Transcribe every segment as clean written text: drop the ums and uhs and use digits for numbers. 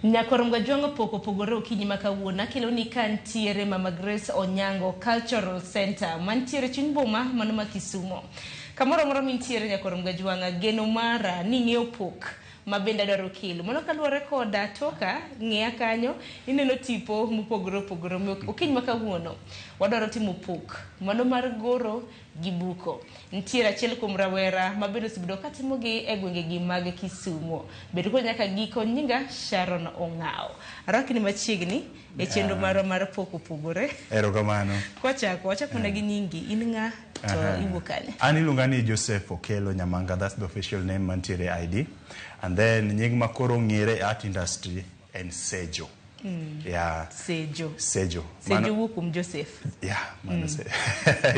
Nyakwar Mgajwang'o pok opogore okinyi ma kawuono akelo ni ka ntiere Mama Grace Onyango Cultural Center mantiere chuny boma mano ma Kisumo. Kamoro amora mintiere nyakwar Mgajwang'a geno mara ni ing'eyo pok ma bende adwaro kelo. Mano kaluwore koda toka ng'iya kanyo ineno tipo mopogore opogore. Omiyo okinyi ma kawuono wadwaro timo pok mano mar goro gi buko. Nitiere achiel kuom rawera ma bende osebedo katimogi e gwengegi mag Kisumo. Bed kod nyaka giko nyinga Sharon Ong'aw. Arwakni machiegni e chenro marwa mar pok opogore. Erokamano. Kwachako, wachak mana gi nyingi. In ng'a to iwuok kanye? An iluonga ni Joseph Okello Nyamanga, that's the official name mantiere e ID. And then nying ma koro ong'ere e art industry en Sejo. Yeah. Sejo. Sejo. Sejo wuok kuom Joseph. Yeah, mano se.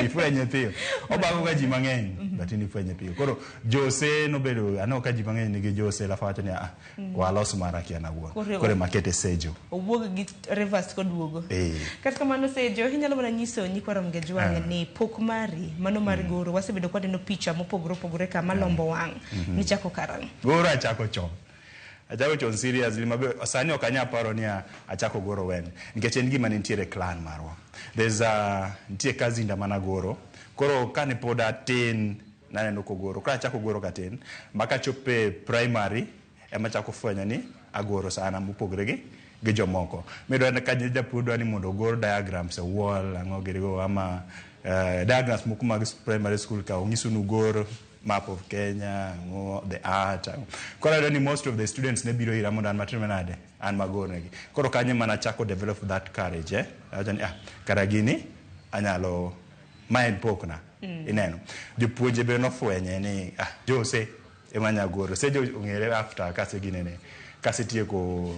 Ifwenye piyo. Obago ga ji mang'eny, but in ifwenye piyo. Koro Jose nobedo, aneno ka ji mang'eny nigi Jose, alafu awacho ni ah, walos mara kia nawuon. Koro ema akete Sejo. Owuog gi reverse koduogo. Eh. Kata kamano Sejo, inyalo mana nyiso nyikwa Ramogi Ajwang' ni pok mari mano mar goro, wasebedo kwa neno picha mopogore opogore ka malombo wang'. Nichako karang'o? Goro achako chon. Achako chon seriously mabe sani ok anyal paro ni achako goro when nikech en gima ne nitiere clan marwa. There's a nitie cousin da mana goro. Koro kane pod atin naneno kogoro. Koro achako goro katin ma kachopo e primary ema achako fwenyo ni agoro sana mopogore gi jomoko. Miyudo ka japuonj dwa ni mondo ogor diagrams e wall ang'o girigo ama diagrams moko mag primary school ka onyisu ni ugor map of Kenya, ang'o, the art. Ang'o. Koro ayudo ni most of the students ne biro ira mondo an matim nade, an magornegi. Koro kanyo ema nachako develop that courage, eh. Awacho ni ah, kara gini anyalo, ma en pokna. Ineno. Jopuonje be nofwenye ni ah, Jose ema nya goro. Sejo ong'ere after kase ginene, kasetieko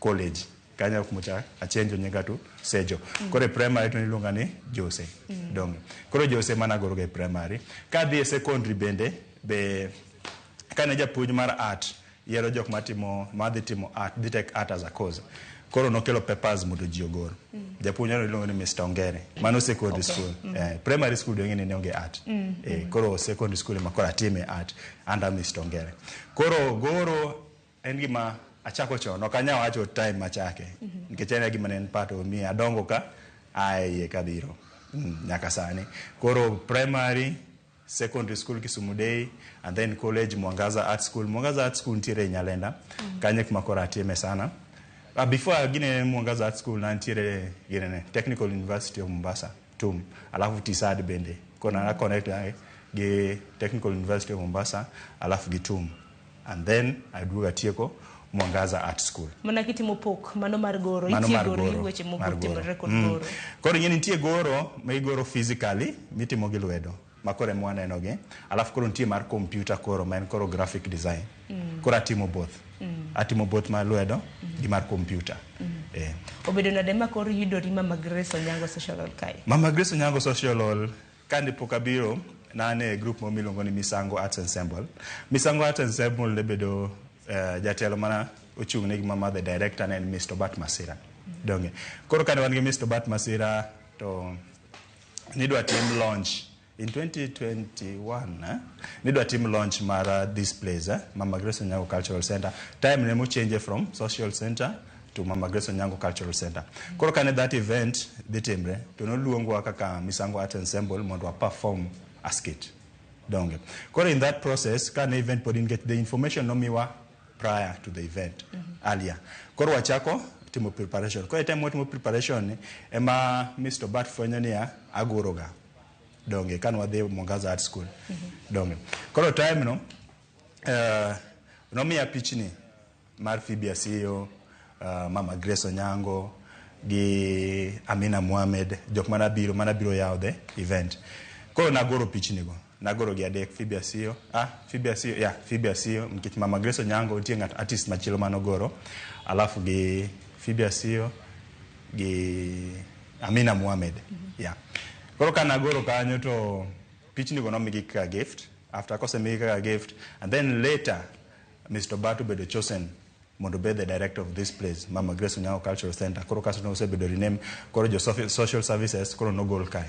college. Kanyo kumocha achenjo nyinga to Sejo. Koro e primary to niluonga ni Jose. Donge. Koro Jose mana goro ga e primary. Kadhi e secondary bende be kane japuonj mar art yiero jok matimo madhi timo art dhi take art as a course. Koro nokelo papers mondo ji ogor. Japuonj no iluongo ni Mr. Ongere. Mano secondary school. Primary school donge ne onge art. Koro secondary school ema koro atime art under Mr. Ongere. Koro goro en gima achako chon, ok anyal wacho time machake. Nikech en gima ne en part of me. Adongo ka aa e iye kabiro. Nyaka sani. Koro primary, secondary school Kisumu Day, and then college Mwangaza Art School. Mwangaza Art School nitiere e Nyalenda. Kanyo kuma koro atime sana. Before gine Mwangaza Art School nantiere ginene Technical University of Mombasa, TUM. Alafu TISAD bende. Koro na connect gi Technical University of Mombasa, alafu gi TUM. And then aduogo atieko Mwangaza Art School. Mana kitimo pok mano mar goro, Mano mar itiegori goro. weche Mar moko goro. timore kod goro. Koro ing'e ni nitie goro ma igoro physically mitimo gi lwedo ma koro ema waneno gi. Alafu koro nitie mar computer koro ma en koro graphic design. Koro atimo both. Atimo both mar lwedo gi mar computer. Obedo nade ma koro yudori Mama Grace Onyango Social Hall kae? Mama Grace Onyango Social Hall kane pok abiro ne an e group moro miluongo ni Misango Arts Ensemble. Misango Arts Ensemble ne bedo jatelo mana ochung' ne mama the director ne en Mr. Bat Masira. Donge. Koro kane wan gi Mr. Bat Masira to nidwa tim launch in 2021, eh? Nidwa tim launch mar this place, eh? Mama Grace Onyango Cultural Center. Time ne mochange from social center to Mama Grace Onyango Cultural Center. Koro kane that event dhi timre to noluongwa kaka Misango Art Ensemble mondo wa perform a skit. Donge. Koro in that process kane event pod nikech the information nomiwa prior to the event earlier. Koro wachako timo preparation. Koro e time watimo preparation ni ema Mr. Bat fwenyo niya agoro ga. Donge kane wadhi Mwangaza Art School. Donge. Koro time no nomiya pichni mar Phoebe Asiyo, Mama Grace Onyango gi Amina Mohamed, jok mana biro yawo the event. Koro nagoro pichni go. Nagoro gi adek Phoebe Asiyo, Phoebe Asiyo, yeah, Phoebe Asiyo nikech Mama Grace Onyango nitie ng'at artist machielo manogoro. Alafu gi Phoebe Asiyo gi Amina Mohamed. Yeah. Koro ka nagoro kanyo to pichni go nomigi kaka gift. After kosemigi kaka gift and then later Mr. Bat obedo chosen mondo obed the director of this place, Mama Grace Onyango Cultural Center. Koro kasto nosebedo rename, koro jo social services koro nogol kae.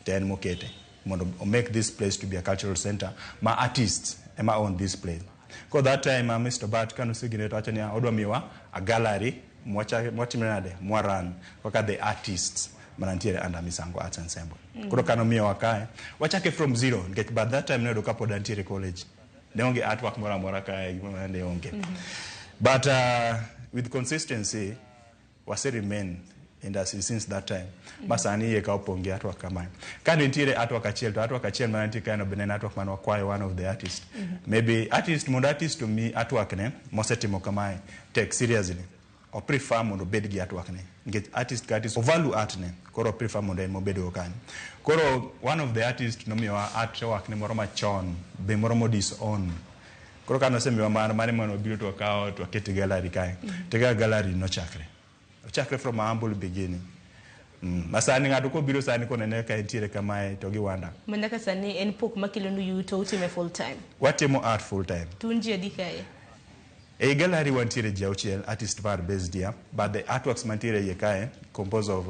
To en mokete mondo o make this place to be a cultural center ma artists ema own this place. Ko that time Mr. Bat kanosegine to wacho niya odwa miwa a gallery mwatimo nade mwaran kaka the artists manantiere under Misango Arts Ensemble. Koro kanomiyowa kae wachake from zero nikech by that time noyudo kapod antiere college ne onge artwork moro amora kae gimoro ne onge. But with consistency wase remain industry since that time ma sani iye ka opong' gi artwork kamae ka ne nitiere artwork achiel to artwork achiel mana nitie kae no bende en artwork mane wakwayo one of the artist maybe artist mondo artist omi artwork ne mosetimo kamae take seriously o prefer mondo obed gi artwork ne nikech artist ka artist o value art ne koro o prefer mondo en mobed go kanyo koro one of the artist nomiyowa artwork ne moro machon be moro mo disown koro ka nosemiyowa mano mano ema wabiro to wakawo to waketo e gallery kae to kaka gallery nochakre ochakre from a humble beginning ma sani ng'ato kobiro sani konene ka entiere kamae to giwanda Ma nyaka sani en pok makelonu yuto utime full time. Watimo art full time. To un ji adi kae? Ei gallery wantiere ji auchiel artist mar based here but the artworks mantiere iye kae compose of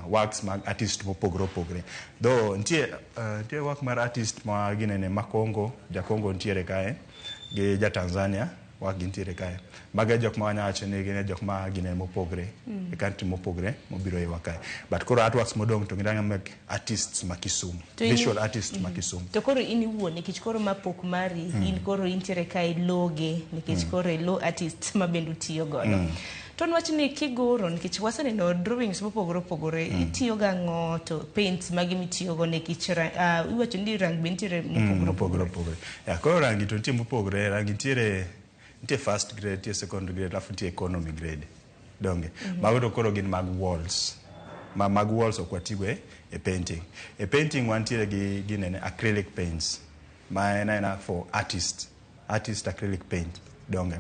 works mag artist mopogore opogore though nitie work mar artist ma ginene ma Congo ja Congo nitiere kae gi ja Tanzania work gi nitiere kae mago e jok ma wanya wacho ni gin e jok ma ginene mopogre e country mopogre mobiro iwa kae but koro artworks modong' to gin mag artists ma Kisumu To in- visual artists ma Kisumu. To koro in iwuon nikech koro ma pok mari in koro intiere kae loge nikech koro e lo artist ma bende utiyo godo. To nwach ni kigoro nikech waseneno drawings mopogore opogore itiyo gang'o to paints mage mitiyogo nikech iwacho ni rangi be nitiere mopogore mopogore opogore. Ya, koro rangi to nitie mopogore rangi nitiere nitie first grade nitie second grade alafu nitie economy grade donge mago to koro gin mag walls ma mag walls ok watigo e painting e painting wantiere gi ginene acrylic paints ma en aena for artist acrylic paint donge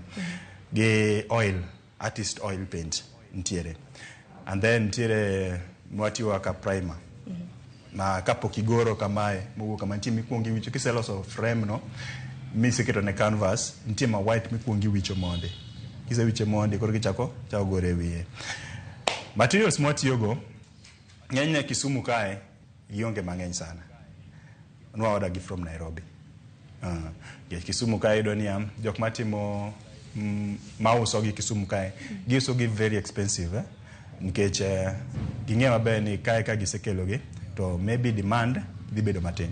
gi oil artist oil paint nitiere and then nitiere mwatiyo kaka primer ma kapok igoro kamae mowuok kama nitie mikuongo iwicho kiseloso frame no miseketo ne canvas nitie ma white mikuongo iwicho mondi kisewiche mondi koro kichako chako goro e wiye materials mwatiyogo ng'enyne Kisumu kae gionge mang'eny sana nwa order gi from Nairobi Kisumu kae iyudo niya jok matimo mauso gi Kisumu kae giuso gi very expensive Nikech ging'eyo maber ni kae ka gisekelo gi to maybe demand dhi bedo matin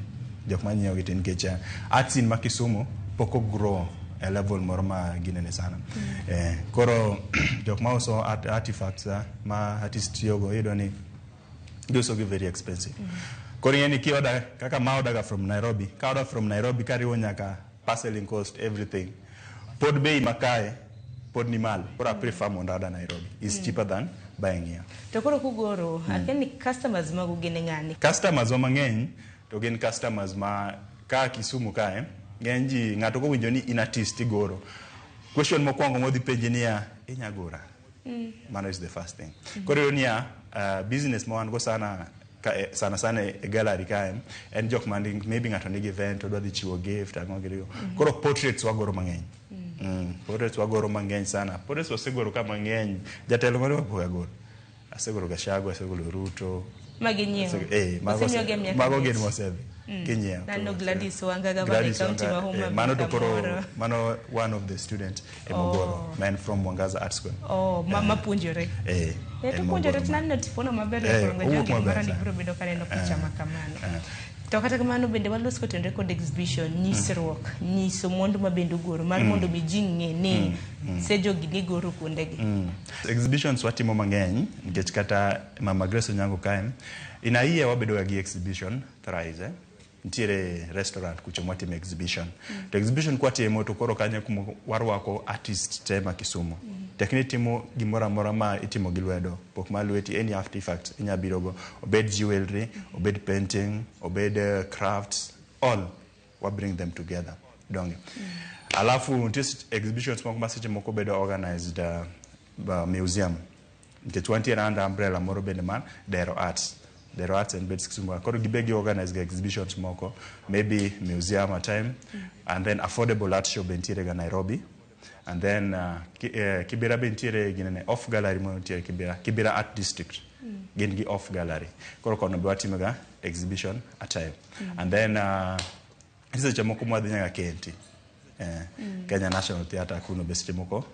jok manyiewo gi tin nikech art scene ma Kisumu pok o grow e level moro ma ginene sana koro jok mauso artifacts ma artist tiyogo iyudo ni giuso gi very expensive koro ing'e ni kioda kaka ma order ga from Nairobi ka order from Nairobi kariwo nyaka parceling cost everything pod bei makae pod ni malo koro I prefer mondo order Nairobi is cheaper than buying here. To koro kugoro akia ni customers magu gin ng'ani? Customers wa mang'eny to gin customers ma ka Kisumu kae ng'eny ji ng'ato kowinjo ni in artist igoro question mokwongo modhi penji niya inya gora mano is the first thing koro iyudo niya business ma wan go sana ka, sana sana e gallery kae en jok man maybe ng'ato nigi event odwa dhi chiwo gift ang'o girigo koro portraits wagoro mang'eny portraits wagoro mang'eny sana portraits wasegoro ka mang'eny jatelo mane wapok agoro asegoro Gachagua asegoro Ruto Magi nyiewo. Mago Osemiyogi amiya mago kabisa. gin mosedhi kinyiewo Nano Gladys Wanga gavana e Gladys county Wanga, ma Homa Bay mano to koro kamoro. mano one of the student emogoro ma en from Mwangaza Art School Oh, ma puonjore. En To puonjore mogoro to naneno tipono maber koro owuok ngajonge maber gimoro ni sana. biro bedo kaneno picha ma kamano. To kata kamano bende walos kotenore kod exhibition nyisruok nyiso mwandu ma bende ugoro mar mondo mi ji ng'e ni se jogi ni goro kuondegi. Exhibitions watimo mang'eny nikech kata Mama Grace Onyango kae in a year wabedo ga gi exhibition thrice Nitiere restaurant kucho mwatimo exhibition to exhibition kwatimo to koro kanyo kuma warwako artist te ma Kisumu tek ni timo gimoro amora ma itimo gi lwedo pok mar lweti any artifact inya biro go obed jewelry obed painting obed crafts all wa bring them together donge alafu nitie exhibitions moko ma seche moko bedo organized museum nikech wantiere under umbrella moro bende mar Dero Arts Dero Arts and Beds Kisumu koro gibe gi organize ga exhibitions moko maybe museum a time and then affordable art show be nitiere ga Nairobi and then Kibera be nitiere ginene off gallery moro nitiere Kibera Kibera Art District gin gi off gallery koro kono be watimo ga exhibition a time and then seche moko mwadhi nyaka KNT Kenya National Theatre kuno be seche moko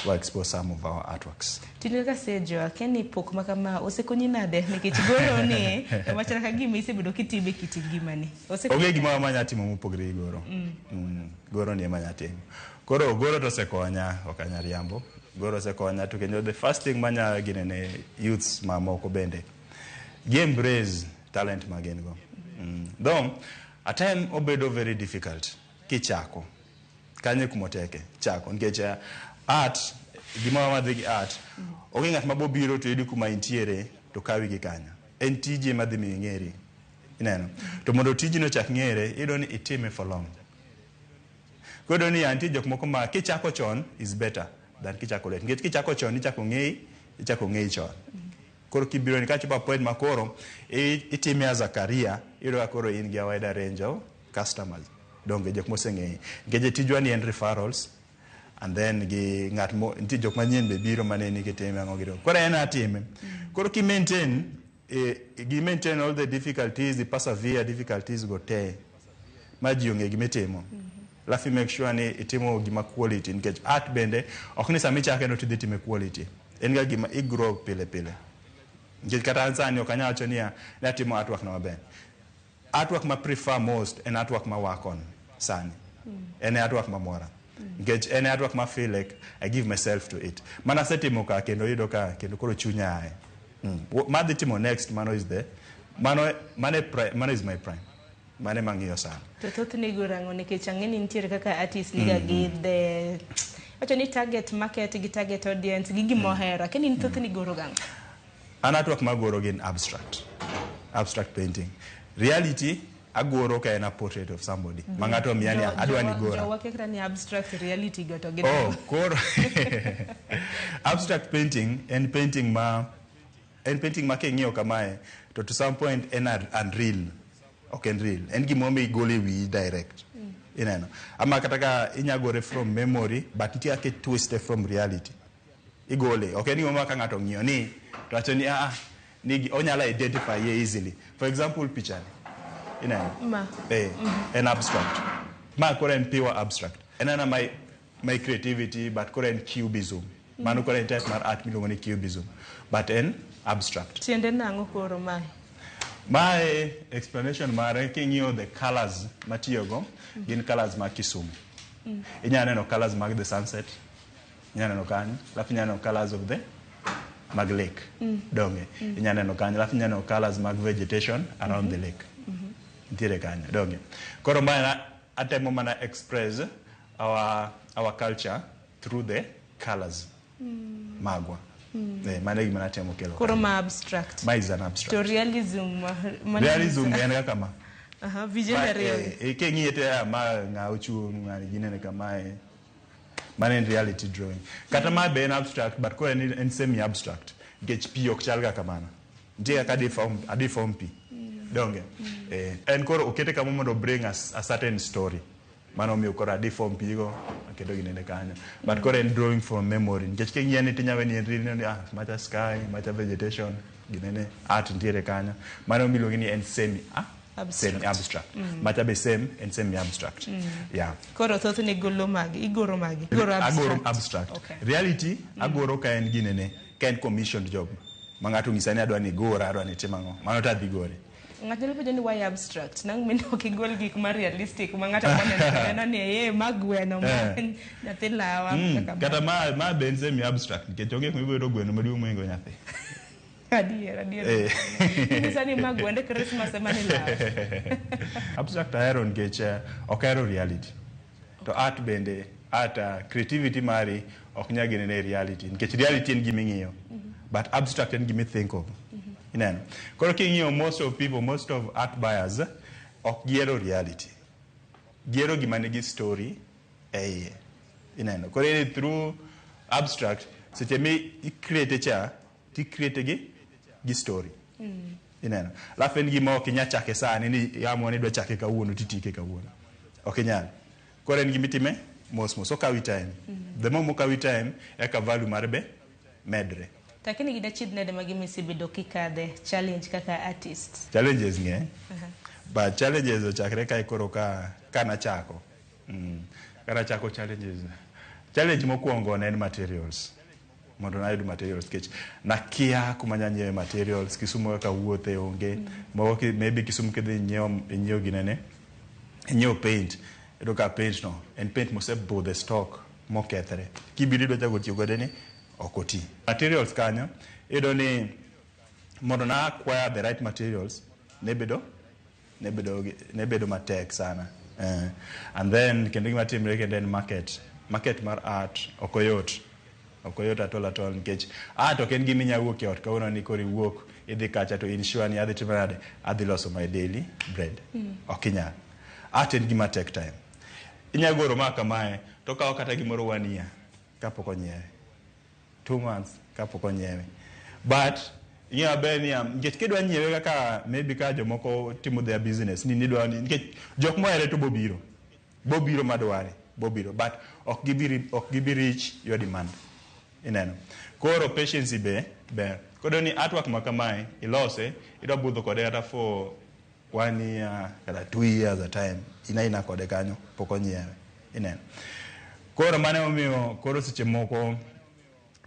wa expose some of our artworks. Tinde kaka Sejo, akia ni pok ma kama osekonyi nade nikech goro ni wachna ka gima isebedo kitime kit ngimani. Osekonyi Onge gimoro manya timo mopogre gi goro. Goro ni ema anya timo. Koro goro to osekonya, ok anya riambo. Goro osekonya to kendo the first thing manya gine ne youths mamoko bende, gi embrace talent ma gin go. Though, at time obedo very difficult kichako. Kanyo e kuma oteke, chako. Nikech art, gimoro madhi gi art, onge ng'at ma biro to yudi kuma intiere to kawi gi kanyo. En tiji ema dhi miyo ing'eri. Ineno? To mondo tijino ochak ng'ere, iyudo ni itime for long. Koro iyudo ni nitie jok moko ma kichako chon is better than kichako late. Nikech kichako chon, ichako ng'eyi, ichako ng'eyi chon. Koro kibiro ni kachopo a point ma koro itime as a career, iyudo ka koro in gi a wider range of customers. Donge jok moseng'eyi. Nikech tijwa ni en referrals, and then gi ng'at mo nitie jok manyien be biro maneni kitime ang'o gino. Koro en atime. Koro ki maintain gi maintain all the difficulties, i persevere difficulties go te ma ji ong'e gimitimo. Alafu make sure ni itimo gima quality nikech art bende ok ni sama ichake no tidhi time quality. En ga gima i grow pile pile. Nikech kata an sani ok anyal wacho niya ni atimo artwork na maber. Artwork ma prefer most en artwork ma work on sani. En e artwork mamora. Nikech en e artwork ma feel like I give myself to it. Mana asetimo ka kendo yudo ka kendo koro chunya ae. Madhi timo next mano is the mano mano e mano is my prime. Mano ema ang'iyo sana. To thothne igoro ang'o nikech ang'e ni nitiere kaka artist niga gi the wacho ni target market gi target audience gi gima ohero. Akia ni in thothne igoro gang'o? An artwork magoro gin abstract. Abstract painting. Reality agoro ka en a portrait of somebody. Ma ng'ato omiya ni adwa ni gora. Jowa kia kata ni abstract reality go to gin Oh, koro abstract painting en painting ma en painting ma king'iyo kamae to some point en unreal. Ok en real. En gima igolo e wiyi direct. Ineno. Ama kata ka inya gore from memory but nitie kaka i twist from reality. Igole. Ok en gima ka ng'ato ong'iyo ni to wacho ni ah ni onyalo identify ye easily. For example picha ni. Ineno. Ma. En abstract. Ma koro en pure abstract. En ana my creativity but koro en cubism. Mano koro en type mar art miluongo ni cubism. But en abstract. Tiende nang'o koro mae? Mae explanation mare king'iyo the colors matiyogo gin colors mag Kisumu. Inya neno colors mag the sunset. Inya neno kanyo. Alafu inya neno colors of the mag lake. Donge. Inya neno kanyo. Alafu inya neno colors mag vegetation around the lake. Nitiere kanyo. Donge. Koro mae atemo mana express our culture through the colors. Magwa. Mano e gima natemo kelo. Koro ma abstract. Ma is an abstract. To realism realism en kaka ma. Aha, vije ariyo. King'iye to ma ng'a ochung' ng'ani ginene kamae. Mano en reality drawing. Kata ma be en abstract but koro en semi abstract. Nikech pi ok chal ga kamano. Nitie kaka deform pi. Donge. En koro okete kama mondo bring a certain story. Mano omiyo koro adeform pi go aketo ginene kanyo. But koro en drawing from memory. Nikech king'iye ni tinya ni en real ni macha sky, macha vegetation, ginene art nitiere kanyo. Mano miluongo ni en semi abstract. Semi abstract. Macha be same en semi abstract. Yeah. Koro thothne golo magi, igoro magi. Igoro abstract. Agoro abstract. Okay. Reality agoro ka en ginene, ka en commissioned job. Ma ng'ato onyisa ni adwa ni igora, adwa ni itim ang'o. Mano to adhi gore. Ng'ato nyalo penjo ni why abstract? Nang' min ok igol gik ma realistic ma ng'ato koneno neno ni eh ma gweno ma nyathi lawa kaka Kata ma be en semi abstract nikech onge kuma ibiro yudo gweno maduong' mohingo nyathi. Adier, adier. Inyisa ni ma gwende Christmas ema ni lawa. Abstract ahero nikech ok ahero reality. To art bende, art creativity mari ok nyal ginene reality nikech reality en gima ing'iyo. But abstract en gima i think of. Ineno. Koro king'iyo most of people, most of art buyers ok gihero reality. Gihero gima nigi story e iye. Ineno. Koro in through abstract, seche mi i create cha, ti create gi story. Ineno. Alafu en gima ok inyal chake sani ni yamo ni idwa chake kawuono titike kawuono. Ok inyal. Koro en gima itime mos mos. Okawi time. The more mokawi time, eka value mare be medre. Lakini gin achiedh nade ma gima isebedo kikadhe challenge kaka artist? Challenges ng'eny. But challenges ochakre kae koro ka nachako. Kata chako challenges. Challenge mokwongo ne en materials. Mondo nayud materials nikech nakia kuma anya nyiewe materials. Kisumu kaka wuothe onge. Moko maybe Kisumu kidhi inyiewo inyiewo ginene. Inyiewo paint. Iyudo ka paint no en paint mosebudho e stock mokethre. Kibiro idwa chako tiyo kode ni ok oti. Materials kanyo iyudo ni mondo na acquire the right materials ne bedo matek sana. And then kendo gima timre kendo en market. Market mar art ok oyot. Ok oyot at all at all nikech art ok en gima inya wuok e ot kawuono ni koro iwuok idhi kacha to in sure ni adhi timo nade, adhi loso my daily bread. Ok inyal. Art en gima take time. Inya goro ma kamae to okawo kata gimoro one year kapok onyiewe. 2 months kapok onyiewe. But ing'eyo maber niya, nikech kidwa nyiewe kaka maybe ka jomoko timo their business ni nidwa ni nikech jok mohere to bobiro. Bobiro madware, bobiro but ok gibi reach your demand. Ineno. Koro patience be ber. Koro ni artwork ma kamae ilose, idwa budho kode kata for one year kata 2 years a time. Ina ina kode kanyo pok onyiewe. Ineno. Koro mano emomiyo koro seche moko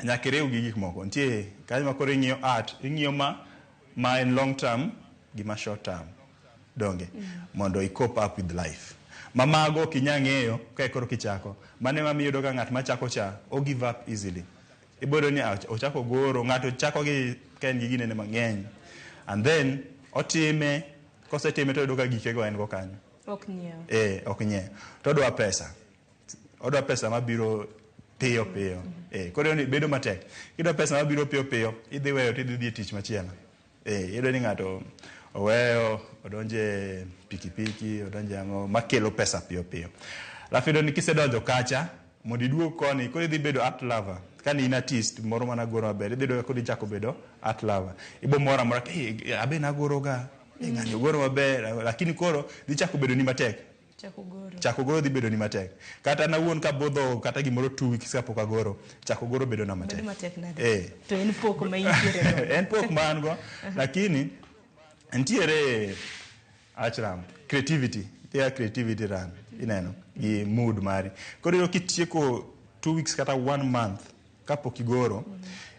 nyaka iriw gi gik moko. Nitie kanyo ma koro ing'iyo art, ing'iyo ma en long term gi ma short term. Donge? Mondo i cope up with life. Ma mago ok inya ng'eyo ka koro kichako. Mano ema miyo iyudo ka ng'at machako cha o give up easily. Iboyudo ni ochako goro, ng'ato chako gi ka en gi ginene mang'eny. And then otime, kosetime to oyudo ka gikego en go kanyo. Ok nyiew. Eh, ok nyiew. To odwa pesa. Odwa pesa mabiro piyo piyo. Eh, koro ni bedo matek. Kidwa pesa mabiro piyo piyo, idhi weyo to idhi dhi e tich machielo. Eh, iyudo ni ng'ato oweyo, odonje pikipiki, odonje ang'o, makelo pesa piyo piyo. Alafu iyudo ni kisedonjo kacha, mondo iduog koni, koro idhi bedo art lover. Ka ne in artist moro mana goro maber, idhi yudo ka koro ichako bedo art lover. Ibo mor amora, hey, abe nagoro ga, hey, ng'ani ogoro maber, lakini koro dhi chako bedo ni matek. Chako goro. Chako goro dhi bedo ni matek. Kata an awuon kabudho kata gimoro 2 weeks kapok agoro, chako goro bedo na matek. Bedo matek nade? Eh. To en pok ma intiere go. En pok ma an go, lakini nitiere achram creativity, nitie creativity run, ineno, gi mood mari. Koro iyudo kitieko 2 weeks kata one month kapok igoro,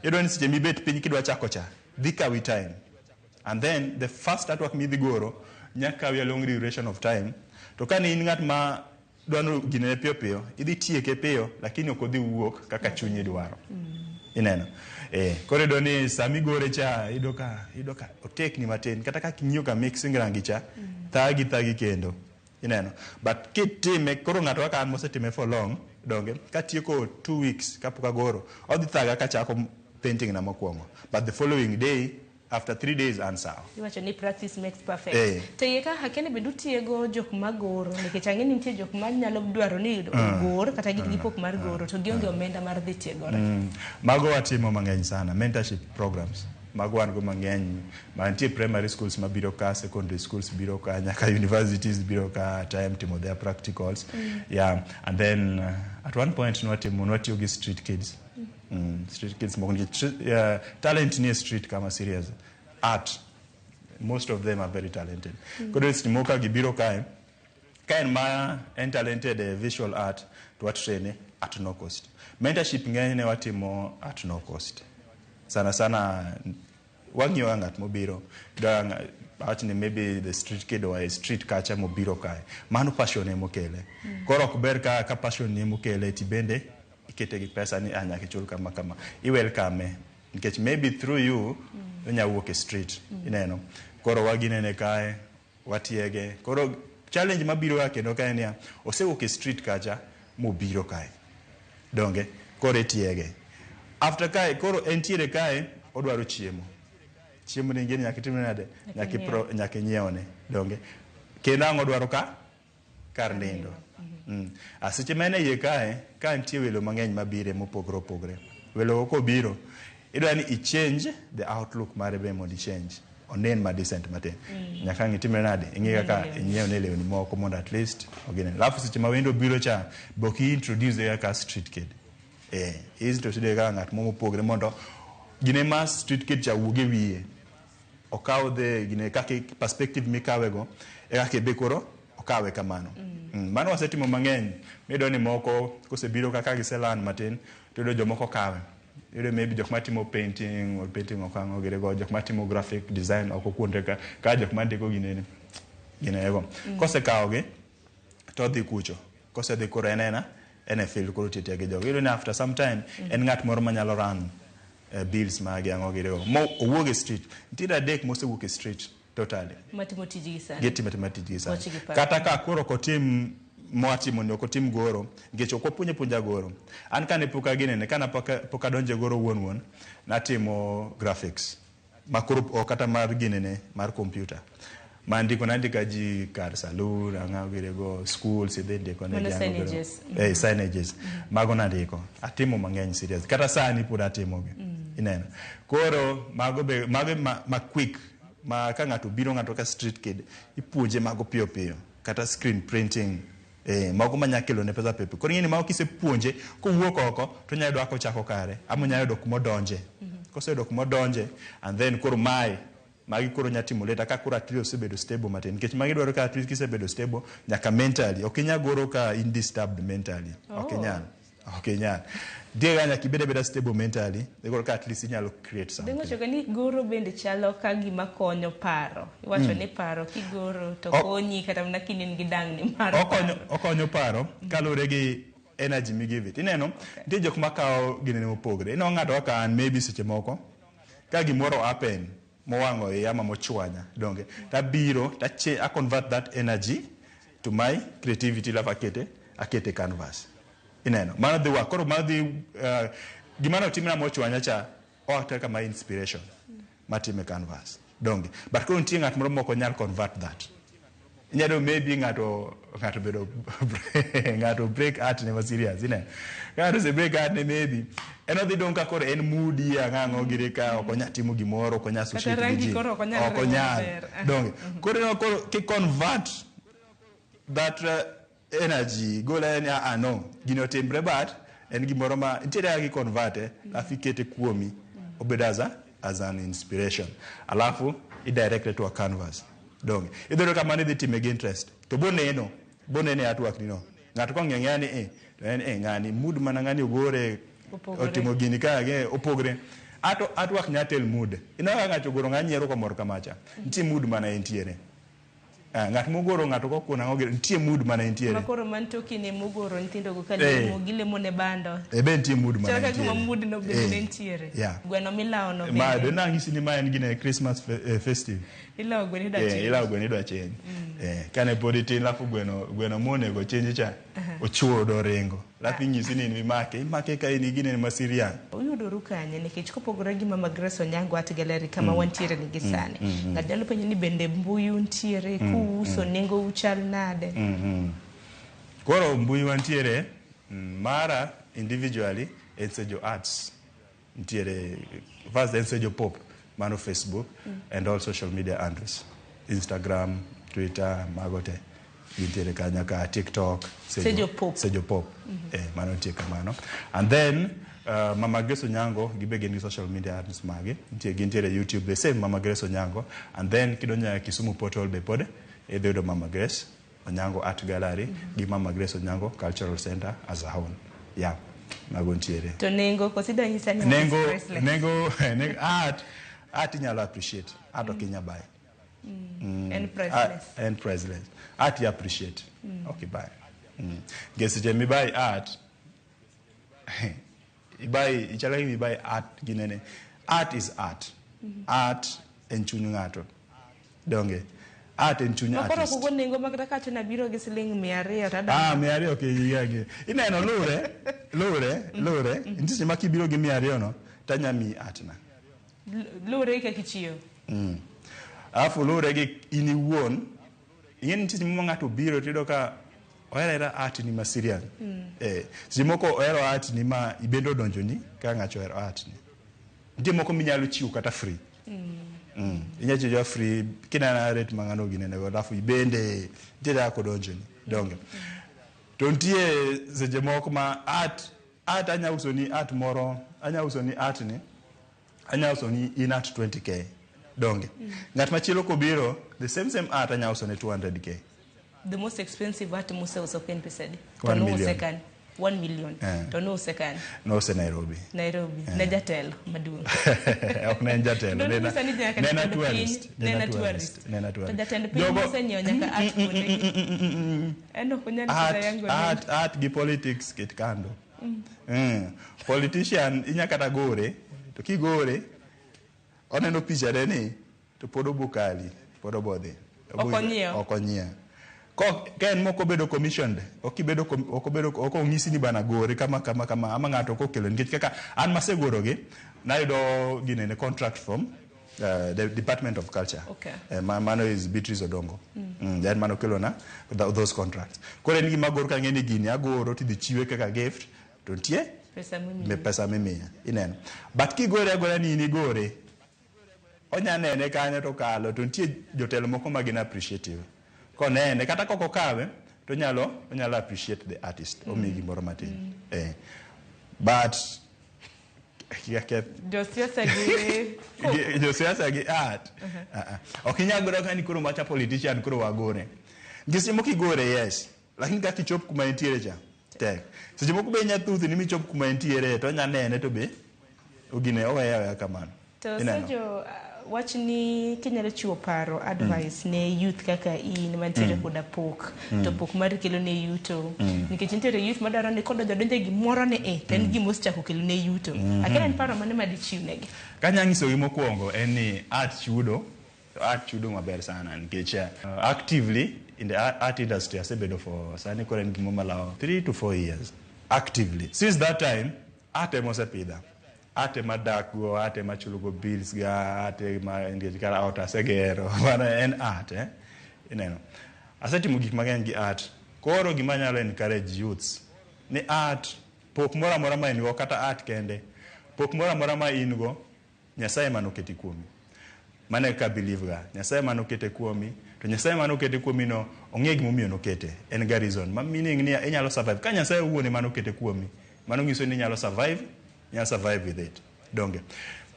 iyudo ni seche mibet piny kidwa chako cha, dhi kawi time. And then the first artwork midhi goro nya kawi a long duration of time. To ka ne in ng'at ma dwaro ginene piyo piyo, idhi tieke piyo, lakini ok odhi wuok kaka chunyi dwaro. Ineno. Eh, koro iyudo ni sami gore cha, iyudo ka otekni matin, kata kaka ing'iyo ka mixing rangi cha, thagi thagi kendo. Ineno. But kitime, koro ng'ato kaka an mosetime for long, donge, katieko 2 weeks kapok agoro, odhi thaga kachako painting na mokwongo. But the following day, after 3 days an sawa. Iwacho ni practice makes perfect. Eh. To iye ka akia ni bende utiego jok magoro nikech ang'e ni nitie jok manyalo dwaro ni ogor kata gin gi pok mar goro to gionge omenda mar dhi tiegore. Mago watimo mang'eny sana, mentorship programs. Mago wan go mang'eny. Ma nitie primary schools mabiro ka, secondary schools biro ka, nyaka universities biro ka time timo their practicals. Yeah, and then at one point nwatimo nwatiyo gi street kids. Street kids moko nikech talent nie street kama serious. Art, most of them are very talented. Koro seche moko ka gibiro kae, ka en ma en talented e visual art to watraine at no cost. Mentorship ng'enyne watimo at no cost. Sana sana wang'iyo ga ng'at mobiro awach ni maybe the street kid oa e street kacha mobiro kae mano passion emokele. Koro ok ber ka passion ni emokele tibende ikete gi pesa ni ah, nyaka ichul kama kama i welcome nikech maybe through you onya wuok e street. Ineno koro waginene kae watiege. Koro challenge mabiro ga kendo kae niya osewuok e street kacha mobiro kae donge koro itiege after kae koro entiere kae odwaro chiemo. Chiemo ni ingeni nyaka itimne nade? Nyaka inyiewne donge kendo ang' odwaro ka kar nindo. A seche ma en e iye kae ka nitie welo mang'eny mabire mopogore opogore welo go kobiro idwa ni i change the outlook mare be mondo i change onen ma decent matin. Nyaka ang' itimre nade ing'i kaka inyiewne lewni moko mondo at least ogine. Alafu seche ma wendo biro cha be ok i introduce kaka street kid, eh, introduce kaka ng'at mo mopogre mondo gine ma street kid cha wuog e wiye okaw the gine kaka perspective mikawe go e kaka be koro. Okawe kamano. Mano wasetimo mang'eny. Miyudo ni moko kosebiro kaka giselan matin, tiyudo jomoko kawe. Iyudo maybe jok matimo painting, or painting ok ang'o gire go, jok matimo graphic design oko kuonde ka, ka jok mandiko ginene. Ginego. Kosekawogi, to odhi kucho. Kosedhi koro en ena, en e field koro tiyo gi jogo. Iyudo ni after some time, en ng'at moro manyalo run bills mage ang'o gire go. Mo owuok e street. Nitiere adek mosewuok e street totally. Matimo tijgi sani. Gitimo atima tijgi sani. Wach gi paro. Kata ka koro ok otim mwatimo ni ok otim goro, nikech ok wapuonj apuonja goro. An kane pok aginene, kane pok adonjo e goro wuon wuon, natimo graphics. Ma koro ok kata mar ginene, mar computer. Ma ndiko nandika ji kar saloon, ang'o gire go, schools, idhi ndiko ne Mano ji ang'o gire go. signages. Eh, signages. Mago nandiko. Atimo mang'eny serious. Kata sani pod atimogi. Ineno. Koro mago be mago ma quick ma ka ng'ato biro ng'ato ka street kid ipuonje mago piyo piyo kata screen printing mago manya kelo ne pesa piyo piyo. Koro ing'e ni mago kisepuonje kowuok oko to onyalo yudo kaka ochako kare ama onyalo yudo kumodonje. Koseyudo kumodonje and then koro mae magi koro nya timo later ka koro at least osebedo stable matin nikech magi dwaro ka at least kisebedo stable nyaka mentally ok inyal goro ka in disturbed mentally. Ok inyal. Ok inyal. Nitie kaka nyaka ibed abeda stable mentally koro ka at least inyalo create something. Dengo choke ni goro bende chalo ka gima konyo paro. Iwacho ni paro kigoro to konyi kata mana kinin gi dangni mar Okonyo, paro. okonyo paro kaluwore gi energy mi give it. Ineno, nitie jok makawo ginene mopogre. Ineno ng'ato kaka an maybe seche moko ka gimoro happen mowang'o iya ama mochwanya, donge? Tabiro tache I convert that energy to my creativity alafu akete canvas. Ineno, mano dhi work. Koro mano dhi gima notimna mochwanya cha o act kaka my inspiration matime canvas. Donge? But koro nitie ng'at moro mok onyal convert that. Inyalo maybe ng'ato bedo ng'ato break heart ne ma serious ineno. Ka ng'ato ose break heart ne maybe en odhi dong' ka koro en moody ang'o ang'o gire ka ok onyal timo gimoro ok onyal associate gi rangi ji. koro ok onyal Ok riwo onyal. maber. Donge. Koro ineno koro ki convert that energy gol en ah no gini otimre but en gimoro ma nitiere kaka i convert alafu ikete kuomi obedo as an inspiration alafu i direct it to a canvas. Donge. Idhi yudo ka mano idhi time gi interest to boneno boneno e artwork ni no. Ng'ato kong'iyo ang'iya ni to en ng'ani mood mana ng'ani ogore Opogore. otimo gini ka ge opogre. Artwork nya tell mood. Ineno ka ng'ato ogoro ng'a nyiero komor kamacha. Nitie mood mana entiere. Ng'at mogoro ng'ato kokuono ang'o gini, nitie mood mana entiere. Ma koro man toki ne mogoro nyithindo go ka lemo, gilemo ne bando. Be nitie mood mana Chal ka gima entiere. mood no bende ne nitiere. Gweno milawo no Ma bende. be nang'isi ni ma en gine Christmas festive. Ilawo gweno idwa change. Ilawo gweno idwa change. Kane pod itin alafu gweno monego change cha, ochuodo oringo. Alafu inyisi ni imake, imake ka in gine ma serious. Uyudoru kanye nikech kopogore gi Mama Grace Onyango Art Gallery kama wantiere ni gi sani. Ng'ato nyalo penjo ni bende mbui untiere, kuuso, nengo uchal nade? Koro mbui wantiere, mara individually en Sejo Arts. Nitiere first en Sejo Pop mano Facebook and all social media handles. Instagram, Twitter, mago te. Gintiere ka nyaka TikTok, Sejo Pop. Sejo Pop. Mano nitie kamano. And then Mama Grace Onyango gibe gin gi social media handles mage. Nitie gintiere YouTube the same Mama Grace Onyango. And then kidonjo e Kisumu portal be pod idhi yudo Mama Grace Onyango Art Gallery gi Mama Grace Onyango Cultural Center as a whole. Yeah. Mago nitiere. To nengo koso idwa nyisa ni Nengo, priceless? nengo art inyalo appreciate. Art ok inyal buy. En priceless. Art, en priceless. Art you appreciate. Okay, buy. Nikech seche mibuy art, ibuy, ichalo gima ibuy art ginene. Art is art. Art en chuny ng'ato. Donge. Art en chuny Ma koro artist. ok ogo nengo ma kata kawacho ni abiro gi siling 200 to adonjo. 200 ok iyagi. Ineno lure. Nitie seche ma kibiro gi 200 no, tanya miyi art na. Lure gi kaka ichiwo. Alafu lure gi in iwuon. Ing'e ni nitie seche ma ng'ato obiro tiyudo ka ohero ahera art ni ma serious. Seche moko ohero art ni ma ibende odonjoni ka ng'ato ohero art ni. Nitie moko minyalo chiwo kata free. Inyalo chiwo free kineno rate ma ng'ano ginene go alafu ibende nitie kaka odonjoni. Donge. To nitie seche moko ma art anya uso ni art moro, anya uso ni art ni, anya uso ni in art 20k. Donge. Ng'at machielo kobiro, the same art anya uso ne 200k. The most expensive art museuso en pesa adi? To 1 nouse million. kanye? 1 million. To nouse kanye? Nouse Nairobi. Nairobi. Ne jatelo maduong'. Ok ne en jatelo. Don't Ne nyisa ni nyaka ne en a jatend piny, tourist. ne en a tourist. Ne en a To tourist. jatend piny mosenyiewo nyaka art kuondegi. En ok onyal Art, kata yango art, art gi politics ket kando. Politician inya kata gore, to kigore, oneno picha ne ni, to pod obokali, pod obodhi. Ok onyiew. Ok onyiew. Ka en mok obedo commissioned, ok ibedo ok obedo, ok onyisi ni bana gore kama kama kama, ama ng'ato ok okelo, nikech kaka an masegorogi, nayudo ginene contract from the Department of Culture. Mano is Beatrice Odongo. En mano kelona those contracts. Koro en gima agoro kang'e ni gini agoro tidhi chiwe kaka gift, to nitie Pesa mimiyi. Me pesa mimiya. Ineno. But kigore agora ni in igore, onya nene kanyo to kalo, to nitie jotelo moko ma gin appreciative. Konene, kata kok okawe, to onyalo appreciate the artist. Omiyi gimoro matin. But Josiasa gi josiasa gi art. Ok inyal goro ka ni koro macha politician koro wagore. Nikech seche moko igore, yes. Lakini kaka ichop kuma entiere cha, tek. Seche moko be inya thuthni michop kuma entiere, to onya nene to be ogine oweye aweya kamano. To Ineno? Sergio, wach ni kinyalo chiwo paro, advice ne youth kaka in mantiere koda pok, to pok mari kelo ne yuto. Nikech nitiere youth madwaro ni kodonjo donjo e gimoro ni e, to en gima osechako kelo ne yuto. Akia en paro mane madichiw negi? Kanya nyisogi mokwongo en ni art chudo, to art chudo maber sana nikech actively in the art industry asebedo for sani koro en gimo malawo 3 to 4 years actively. Since that time, art ema osepidha. Art ema dakgo, art ema chulogo bills ga, art ema nikech kara ot asegero, mano en art, Ineno. Asetimo gik mang'eny gi art. Koro gima anyalo encourage youths ni art, pok moro amora ma in go, kata art kende, pok moro amora ma in go, Nyasaye ema noketi kuomi. Mano e kaka believe ga. Nyasaye ema nokete kuomi, to Nyasaye ema nokete kuomi no, ong'e gimomiyo nokete. En ga reason. Ma meaning ni inyalo survive. Ka Nyasaye owuon ema nokete kuomi, mano nyiso ni inyalo survive, inyalo survive with it. Donge.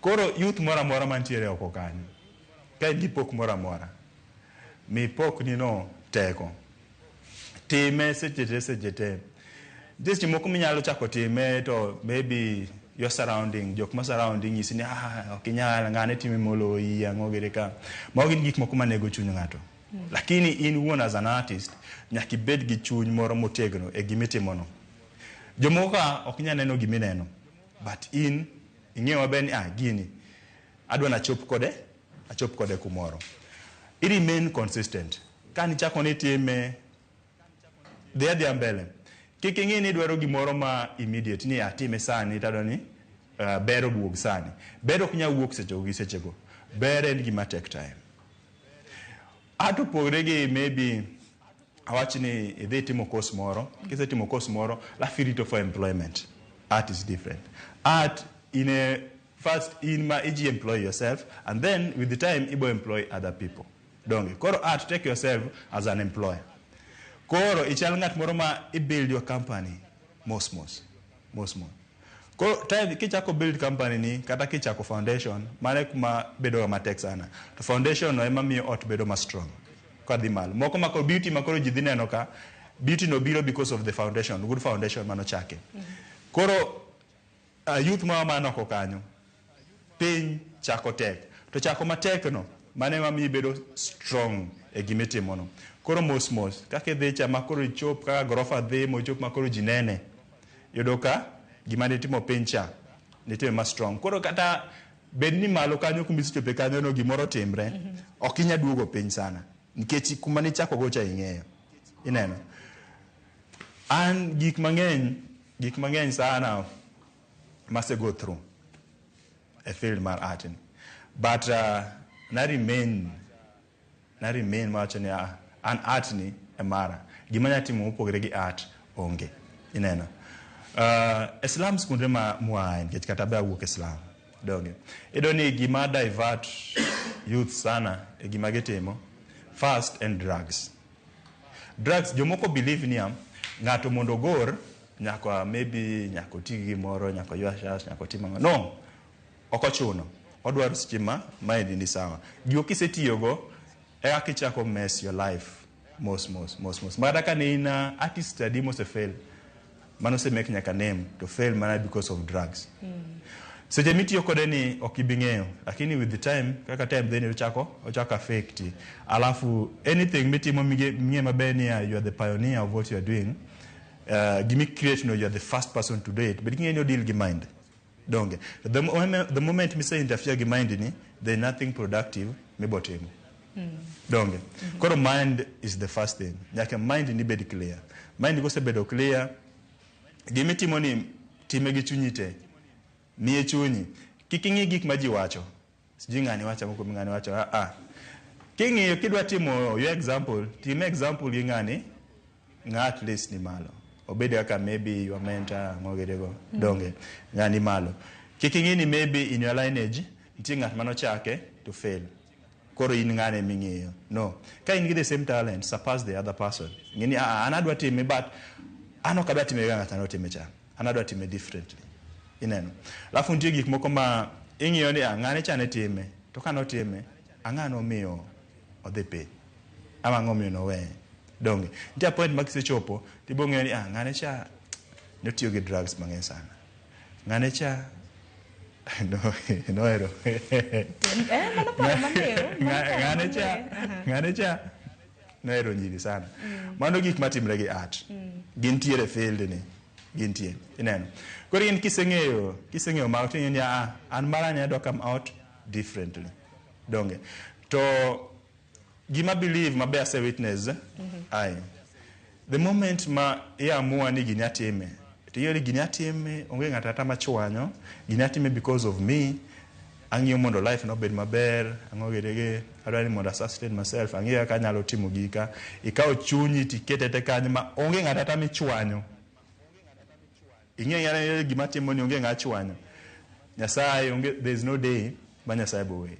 Koro youth moro amora mantiere oko kanyo, ka in gi pok moro amora, mi pok ni no teko. Time seche te, seche te. Nitie seche moko minyalo chako time to maybe your surrounding, jok ma surrounding nyisi ni, ok inyal, ng'ane time moloyi, ang'o giri ka. Mago gin gik moko manego chuny ng'ato. Lakini in wuon as an artist, nyaka ibed gi chuny moro motegno e gimitimono. Jomoko ka ok nyal neno gimineno, but in ing'eyo maber ni, gini adwa nachop kode, achop kode kumoro. I remain consistent. Ka nichako ni time, dhi adhiya mbele. Kik ing'i ni idwaro gimoro ma immediate, ni atime sani, tadwa ni ber oduog sani. Ber ok nyal wuok sechego gi sechego. Ber en gima take time. Art opogre gi maybe awach ni idhi timo course moro, kisetimo course moro, alafu irito for employment. Art is different. Art in a first in ma iji employ yourself, and then with the time ibo employ other people. Donge. Koro art, take yourself as an employer. Koro ichal ng'at moro ma i build your company mos mos. Mos mos. Koro time kichako build company ni, kata kichako foundation, mano e kuma bedo ga matek sana. To foundation no ema miyo ot bedo ma strong. Kadhi malo. Moko ma koro beauty ma koro ji dhi neno ka, beauty no biro because of the foundation, good foundation mano chake. Koro youth ma mano oko kanyo, piny chako tek. To chako matek no, mano ema miyo ibedo strong e gimitimo no. Koro mos mos, kaka idhi cha ma koro ichop, kaka gorofa dhi, mochop ma koro ji nene. Iyudo ka gima nitimo piny cha, nitime ma strong. Koro kata bed ni malo kanyo kuma isechope kanyo no gimoro timre, ok inyal duogo piny sana. Nikech kuma nichako go cha ing'eyo. Ineno? An gik mang'eny sana mase go through e field mar art ni. But na remain mawacho ni, an art ni e mara. Gima anya timo mopogore gi art onge. Ineno? E slums kuonde ma mwae, nikech kata be awuok e slum. Donge. Iyudo ni gima divert youth sana e gima gitimo, first en drugs. Drugs, jomoko believe niya, ng'ato mondo ogor, nyaka maybe, nyaka oti gi gimoro, nyaka oywa shash, nyaka otim ang'o. No, ok ochuno. Odwaro seche ma maendi ni sawa. Gigo kisetiyogo, e kaka ichako mess your life. Mos mos mos mos. Makata ka ne in artist adi mose fail, mano ose make nyaka name to fail mana because of drugs. Seche mitiyo kode ni ok ibi ng'eyo, lakini with the time, kaka time then ochako affect. Alafu anything mitimo ming'e maber ni you are the pioneer of what you are doing. Gimi create no, you are the first person to do it, but ing'e ni deal gi mind. Donge. The moment mise interfere gi mind ni, there nothing productive mibotimo. Donge. Koro mind is the first thing. Nyaka mind ni bed clear. Mind kosebedo clear, gimitimo ni time gi chunyi te. Miye chunyi. Kik ing'i gik ma ji wacho. Sijui ng'ani wacho ang'o kuom ng'ani wacho. Ah, ah. King'iyo kidwa timo your example, tim example gi ng'ani, ng'a at least ni malo. Obed kaka maybe your mentor, ang'o girigo. Donge. Ng'ani malo. Kik ing'i ni maybe in your lineage, nitie ng'at manochake to fail. Koro in ng'ane ming'iyo. No. Ka in gi the same talent, surpass the other person. Ng'e ni, ah, an adwa time, but an ok adwa time kaka ng'ato notime cha. An adwa time differently. Ineno. Alafu nitie gik moko ma ing'iyo ni, ah, ng'ane cha ne time. To ka notime, ang'o nomiyo odhi piny? Ama ang'o omiyo noweye? Donge. Nitie point ma kisechopo, tibo ng'eyo ni, ah, ng'ane cha notiyo gi drugs mang'eny sana. Ng'ane cha no, nohero. Mano paro maliw. Ng'ane cha, ng'ane cha nohero nyiri sana. Mano gik matimre gi art. Gintiere e field ni. Gintie. Ineno. Koro in kiseng'eyo mago ting'eyo ni ah, an mara ni adwa come out differently. Donge. To gima believe mabe ase witness, ai. The moment ma iamua ni gini atime, to ing'eyo ni gini atime, onge ng'ato ata machwanyo, gini atime because of me, ang'iyo mondo life na obed maber, ang'o gini adwa ni mondo a sustain myself, ang'iyo kaka anyalo timo gika, ikawo chunyi tikete te kanyo ma onge ng'ato ata michwanyo. Ing'eyo gima timo ni onge ng'a chwanyo. Nyasaye onge, there is no day ma Nyasaye bo weyi.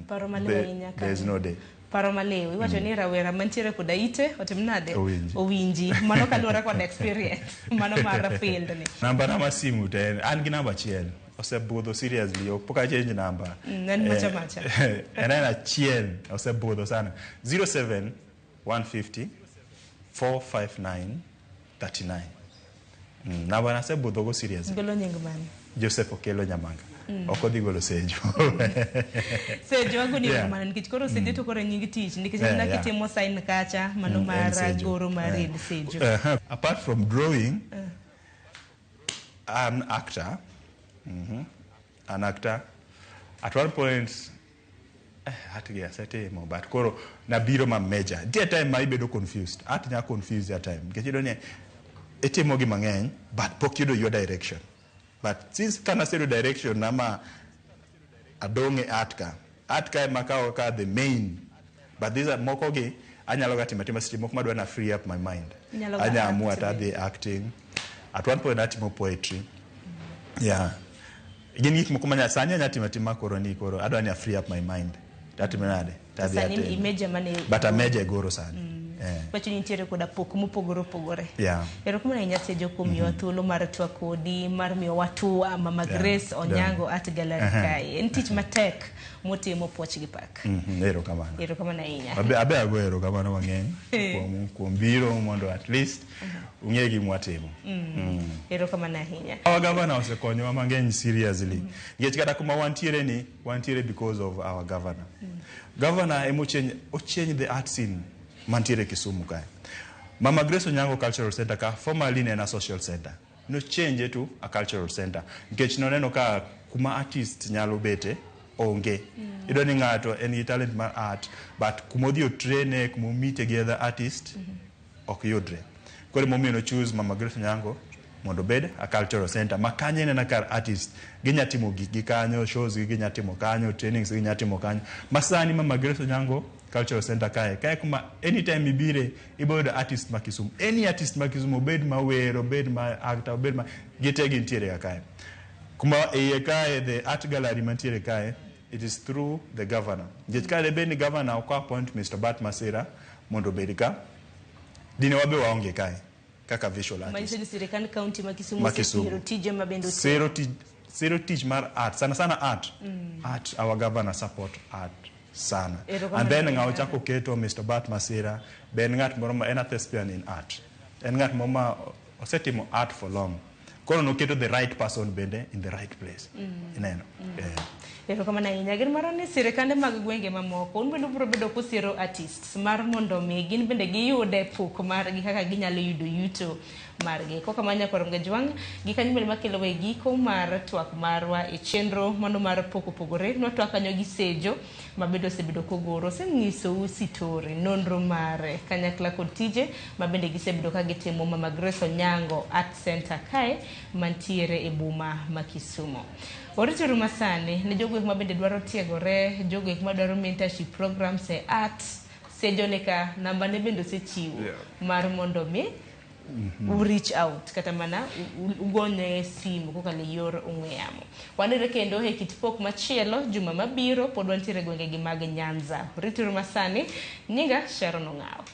Paro maliw ahinya. There is no day. Paro maliw. Iwacho ni rawera mantiere koda ite otim nade? Owinji. Owinji. Mano kaluwore kod experience. Mano mar field ni. Namba na mar simu to en an gi namba achiel. Osebudho seriously, ok pok achange namba. En macha macha. En achiel, osebudho sana. 07 150 459 39. Namba na asebudho go seriously. Golo nying mane? Joseph Okelo Nyamanga. Ok odhi golo Sejo. Sejo agoni erokamano nikech koro Sejo to koro nying tich nikech aneno kitimo sign kacha mano mar goro mar en Sejo. Apart from drawing, I'm an actor. An actor. At one point, art gi asetimo, but koro nabiro ma major. Nitie time ma ibedo confused. Art nya confuse ya time. Nikech iyudo ni itimo gi mang'eny, but pok iyudo your direction. But since kana aseyudo direction na ma adong' e art ka. Art ka ema akawo kaka the main. But these are moko gi anyalo ga timo atima seche moko madwa na free up my mind. Inyalo ga Anya amua act to adhi acting. At one point atimo poetry. Yeah. Gin gik moko manya sani anya timo atima koro ni koro adwa ni a free up my mind. Tatimo nade? Tadhi Sani atimo. imeja mane But ameja e goro sani. Wacho ni nitiere koda pok mopogore opogore. Erokamano ahinya Sejo kuom miyowa thuolo mar twak kodi, mar miyowa tua Mama Grace Onyango Art Gallery kae. En tich matek motimo puoch gi pak. Erokamano. Erokamano ahinya. Abe ago erokamano mang'eny kuom biro mondo at least ung'e gima watimo. Erokamano ahinya. Our governor osekonyowa mang'eny seriously. Nikech kata kuma wantiere ni, wantiere because of our governor. Governor ema ochange the art scene mantiere Kisumu kae. Mama Grace Onyango Cultural Center ka formerly ne en a social center. No change to a cultural center. Nikech noneno ka kuma artist nyalo bete onge. Iyudo ni ng'ato en gi talent mar art, but kuma odhi otraine, kuma omeet gi other artist, ok yudre. Koro emomiyo no choose Mama Grace Onyango mondo obed a cultural center. Ma kanyo en kar artist. Ginya timo gikgi kanyo, shows gi ginya timo kanyo, trainings gi ginya timo kanyo. Ma sani Mama Grace Onyango Cultural Center kae. Kae kuma anytime ibire, ibo yudo artist ma Kisumu. Any artist ma Kisumu, obed ma wer, obed ma actor, obed ma gite gintiere ga kae. Kuma iye kae, the art gallery mantiere kae, it is through the governor. Nikech ka debed ni governor ok appoint Mr. Bart Masira mondo obed ka, dine wabe waonge kae kaka visual artist. Manyiso ni sirikand county ma Kisumu Ma Kisumu. osesiro tije ma bende otiyo. Sero tij, sero tich mar art, sana sana art. Art, our governor support art. sana. Erokamano And then ahinya. Ng'awo chako keto Mr. Bart Masira, be en ng'at moro ma en a thespian in art. En ng'at moro ma osetimo art for long. Koro noketo the right person bende in the right place. Ineno. Eh. Erokamano ahinya. Gin maro ni sirikande mag gwenge mamoko, un bende ubiro bedo kusiero artists mar mondo mi gin bende giyude pok margi kaka ginyalo yudo yuto margi. Kokamano nyakwar Mgajwang', gi kanyo bende makelowa e giko mar twak marwa e chenro mano mar pok opogore. Nwatwak kanyo gi Sejo ma bende osebedo kogoro, osenyisou sitori, nonro mare kanyakla kod tije ma bende gisebedo ka gitimo Mama Grace Onyango Art Center kae mantiere e boma ma Kisumo. Warituru masani ne jogo eko ma bende dwaro tiegore, jogo eko madwaro mentorship programs e art, Sejo ni ka namba ne bende osechiwo mar mondo mi u reach out kata mana ugone simu kokalo e yor ong'we yamo. Wanere kendo e kit pok machielo juma mabiro pod wantiere e gwenge gi mag Nyanza. Rituru masani, nyinga Sharon Ong'awo.